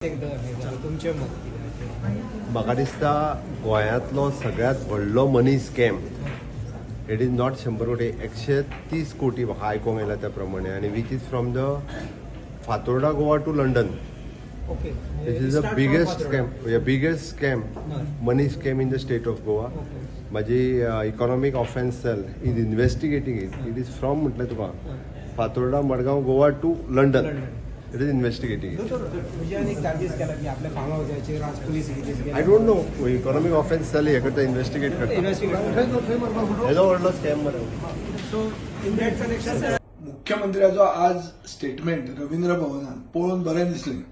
तुमचें मत कितें? म्हाका दिसता गोंयांतलो सगळ्यांत व्हडलो money scam, it is not 100 कोटी, 130 कोटी म्हाका आयकोंक आयला त्या प्रमाणे, आनी which is from the Fatorda, Goa to London. This is the biggest scam, biggest scam, money scam in the state of Goa. म्हाजी economic offence cell is investigating it. It is from, म्हटलें तुका, Fatorda, Madgaon, Goa to London. It is investigating it. दोतोर, तुज्यान एक charges केला की आपल्या farm हावसाचेर आज पुलीस कितें? I don't know. Economic offence cell हे करता, इन्व्हेस्टिगेट करता. इन्व्हेस्टिगेट. हेजो व्हडलो स्कॅम मरे. सो इन that connection मुख्यमंत्र्याचो आज स्टेटमेंट रवींद्र भवनान पळोवन बरें दिसलें.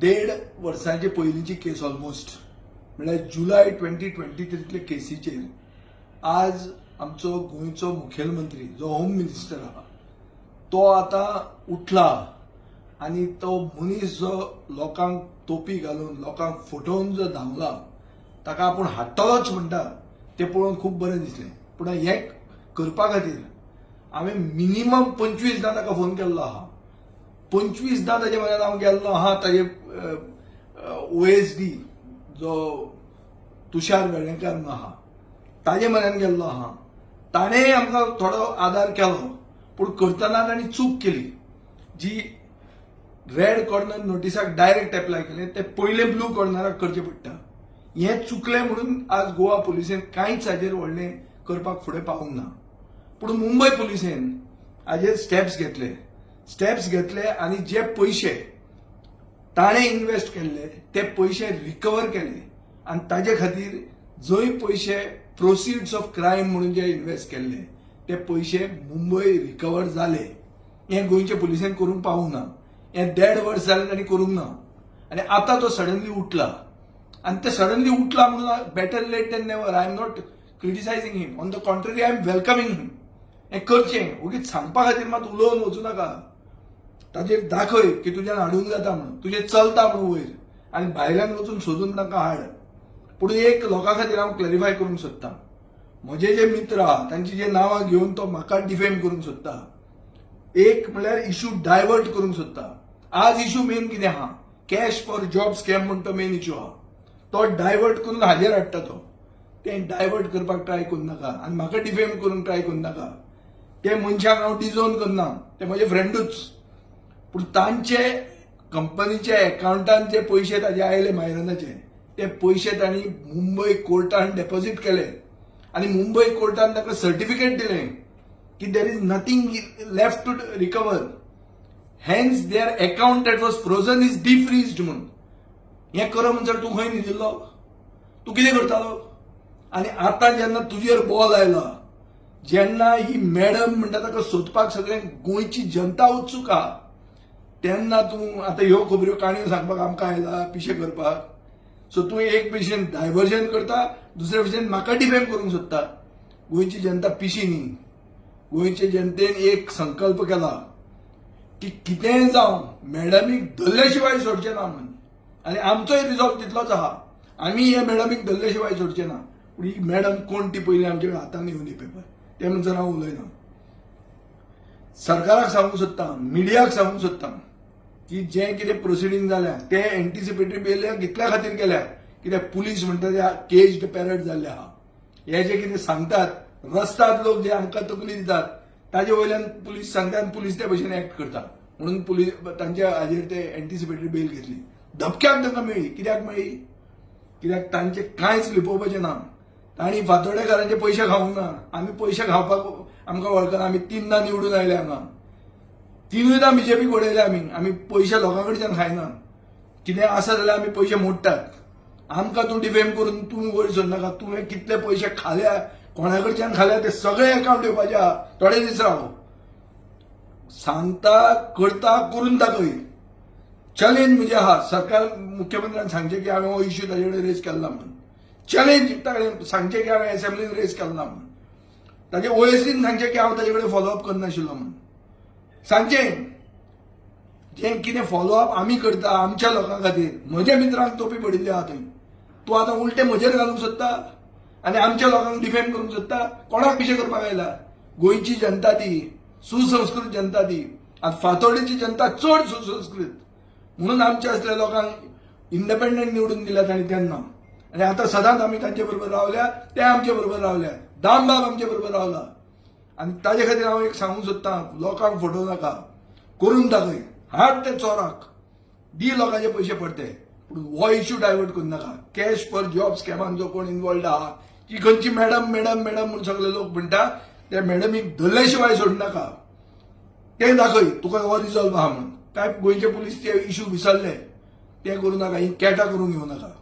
देड वर्सांचे पयलींची केस, ऑलमोस्ट म्हळ्यार जुलय 2023तले केसीचेर आज आमचो गोंयचो मुखेलमंत्री, जो होम मिनिस्टर आहा, तो आतां उठला आनी तो मनीस जो लोकांक तोपी घालून लोकांक फटोवन जो धांवला, ताका आपूण हाडटलोच म्हणटा, तें पळोवन खूब बरें दिसलें. पूण हें करपा खातीर हांवें मिनिमम 25दां ताका फोन केल्लो आहा. 25दां ताजे म्हऱ्यान हांव गेल्लो आहा. ताजे ओएसडी जो तुषार वेर्णेकर म्हणून आहा, ताजे म्हऱ्यान गेल्लो आहा. ताणें आमकां थोडो आदार केलो, पूण करतना तांणी चूक केली. जी रेड कॉर्नर नोटिसाक डायरेक्ट एप्लाय केलें, ते पयले ब्लू कॉर्नराक करचें पडटा. हें चुकलें म्हणून आज गोवा पुलिसेन कांयच हाजेर व्हडलें करपाक फुडें पावूंक ना. पूण मुंबय पुलिसेन हाजेर स्टेप्स घेतले. स्टेप्स घेतले आनी जे पयशे ताणें इन्वेस्ट केल्ले, ते पयशे रिकवर केले आनी ताजे खातीर जंय पयशे प्रोसिड्स ऑफ क्रायम म्हणून जे इन्वेस्ट केल्ले, ते पयशे मुंबय रिकवर जाले. हें गोंयच्या पुलिसेन करूंक पावूंक ना. हें देड वर्स जालें तांणी करूंक ना आनी आतां तो सडनली उठला. आनी ते सडनली उठला म्हणून, better late than never. I am not criticizing him. On the contrary, I am welcoming him. हें करचें. ओगीच सांगपा खातीर मात उलोवन वचूं नाका. ताजेर दाखय की तुज्यान हाडूंक जाता म्हणून, तुजें चलता म्हणून वयर, आनी भायल्यान वचून सोदून तांकां हाड. पूण एक लोकां खातीर हांव क्लॅरिफाय करूंक सोदतां. म्हजे जे मित्र आहा, तांची जे नांवां घेवन तो म्हाका डिफेम करूंक सोदता, एक म्हणल्यार इशू डायवर्ट करूंक सोदता. आज इशू मेन कितें आहा? कॅश फॉर जॉब स्कॅम म्हण तो मेन इशू आहा. तो डायवर्ट करून हाजेर हाडटा तो. तें डायवर्ट करपाक ट्राय करूं नाका आनी म्हाका डिफेम करूंक ट्राय करूं नाका. ते मनशाक हांव डिझोन करना, ते म्हजे फ्रेंडूच. पूण तांचे कंपनीच्या एकावंटान जे पयशे ताजे आयले मायरनाचे, ते पयशे तांणी मुंबय कोर्टान डेपॉझीट केले आनी मुंबय कोर्टान ताका सर्टिफिकेट दिलें की there is nothing left to recover, hence their account that was frozen is defreezed म्हणून. हें कर म्हणसर तूं खंय न्हिदिल्लो? तूं कितें करतालो? आनी आतां जेन्ना तुजेर बॉल आयला, जेन्ना ही मॅडम म्हणटा ताका सोदपाक सगळे गोंयची जनता उत्सूक आहा, तेन्ना तूं आतां ह्यो खबऱ्यो काणयो सांगपाक आमकां आयला, पिशें करपाक. सो तूं एक भशेन डायवर्जन करता, दुसरे भशेन म्हाका डिफेम करूंक सोदता. गोंयची जनता पिशी न्ही. गोंयचे जनतेन एक संकल्प केला की कितेंय जावं, मॅडमीक धरल्या शिवाय सोडचें ना म्हणून. आनी आमचोय रिजॉल्व तितलोच आहा. आमी हे मॅडमीक धरल्या शिवाय सोडचे ना. पूण ही मॅडम कोण ती पयलीं आमच्या हातान येवन दी पेपर. ते म्हणसर हांव उलयना. सरकाराक सांगूंक सोदता, मिडियाक सांगूंक सोदता की जें कितें प्रोसिडींग जाल्या, ते एंटिसिपेटरी बेल कितल्या खातीर केल्या? कित्याक पुलीस म्हणटा ते केज्ड पॅरट जाल्ले आहा. हे जे कितें सांगतात, रस्ताद लोक जे आमकां तकली दितात, ताजे वयल्यान पुलीस सांगता आनी पुलीस त्या भशेन एक्ट करता. म्हणून पुलीस तांच्या हाजेर ते एंटिसिपेटरी बेल घेतली. धपक्याक तांकां मेळ्ळी. कित्याक मेळ्ळी? कित्याक तांचे कांयच लिपोवपाचें ना. तांणी फातोडेकारांचे पयशे खावंक ना. आमी पयशे खावपाक आमकां वळखना. आमी तिनदां निवडून आयले हांगा, तिनूयदां बीजेपीक उडयले आमी. आमी पयशे लोकां कडच्यान खायना. कितें आसा जाल्यार आमी पयशे मोडटात. आमकां तूं डिफेम करून तूं वयर सरनाका. तुवें कितले पयशे खाल्या, कोणा कडच्यान खाल्या, ते सगळे अकाउंट येवपाचे आहा. थोडे दीस राव. सांगता, करता, करून दाखय. चॅलेंज म्हणजे आहा, सरकार, मुख्यमंत्र्यान सांगचें की हांवें हो इश्यू ताजे कडेन रेज केल्ला म्हणून. चॅलेंज ताणें सांगचें की हांवें एसेंब्लीन रेज केल्ला म्हणून. ताजे ओएसडीन सांगचें की हांव ताजे कडेन फॉलोअप करनाशिल्लो म्हणून सांगचें. जें कितें फॉलोअप आमी करता आमच्या लोकां खातीर, म्हज्या मित्रांक तोपी पडिल्ली आहा थंय, तूं आतां उलटें म्हजेर घालूंक सोदता आनी आमच्या लोकांक डिफेम करूंक सोदता. कोणाक पिशें करपाक आयला? गोंयची जनता ती सुसंस्कृत जनता ती. आनी फातोर्डेची जनता चड सुसंस्कृत. म्हणून आमच्या असल्या लोकांक इंडिपेंडंट निवडून दिल्यात. आनी तेन्ना आनी आतां सदांच आमी तांचे बरोबर रावल्या, ते आमचे बरोबर रावल्या, दामबाब आमचे बरोबर रावला. आनी ताजे खातीर हांव एक सांगूंक सोदतां, लोकांक फटोवं नाका, करून दाखय, हाड ते चोराक, दी लोकांचे पयशे पडते, पूण हो इश्यू डायवर्ट करूं नाका. कॅश फॉर जॉब स्कॅमान जो कोण इन्वॉल्ड आहा की खंयची मॅडम मॅडम मॅडम म्हूण सगळे लोक म्हणटा, त्या मॅडमीक धरले शिवाय सोडू नाका. ते दाखय तुका हो रिजॉल्व आहा म्हणून. काय गोंयचे पुलीस ते इश्यू विसरले, ते करूं नाका. ही कॅटा करून घेवं नाका.